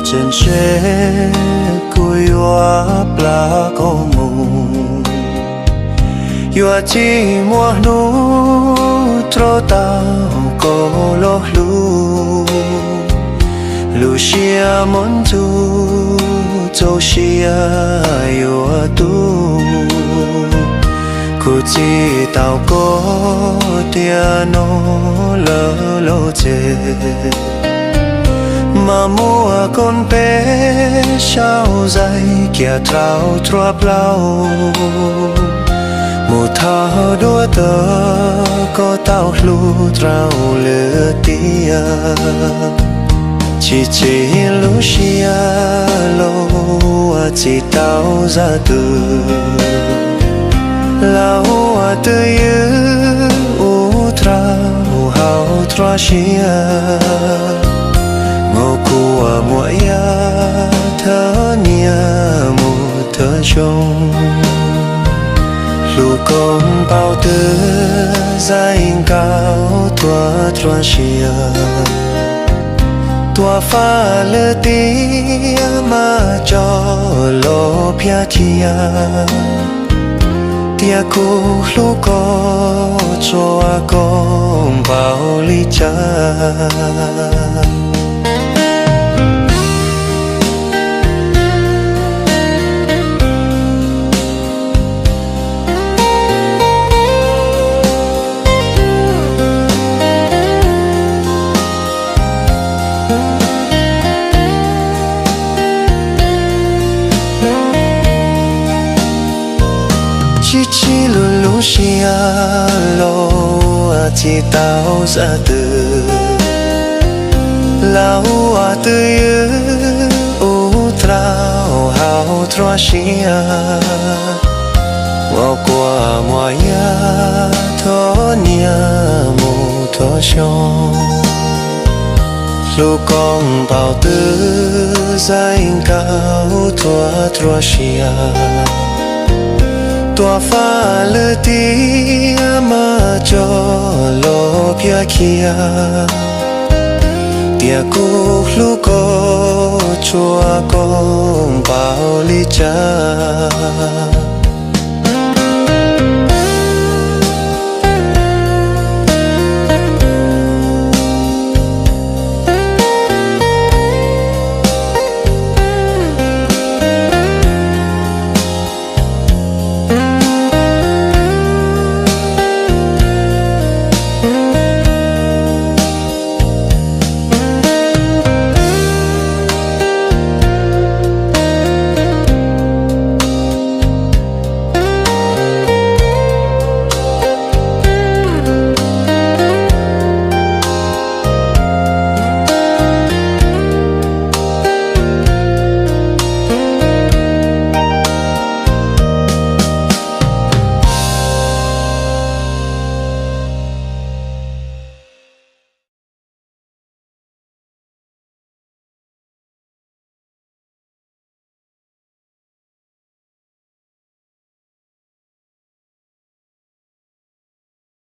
Tseem tseg kuv yuav plam koj mus, yuav tsis muaj hnub rov tau koj los hlub. Lub siab muaj ntxuj, txaus siab yuav tu. Kuv txi tau koj tiam no lawm los tsev, mas muab koj peb sau zais cia rau txhua plaub. Mus thov dua tawm koj tau hlub rau lwm tiam. Tsis txi lub siab los ua txi tau zaj twg, los ua twj ywm ub rau hauv txhua sia. Muab kuv ua muam yaj thawj niaj mus thawj xyoo. Hlub koj npaum twg zais nkaus tuag txhua sia. Tuaj faj lwm tiam mas coj los phiaj cia. Tias kuv hlub koj tshua koj npaum li cas. Tsis txi lub lub siab los ua txi tau zaj twg, los ua twj ywm ub rau hauv txhua sia. Muab kuv ua muam yaj thawj niaj mus thawj xyoo. Hlub koj npaum twg zais nkaus tuag txhua sia. Tuaj faj lwm tiam mas coj los phiaj cia. Tias kuv hlub koj tshua koj npaum li cas.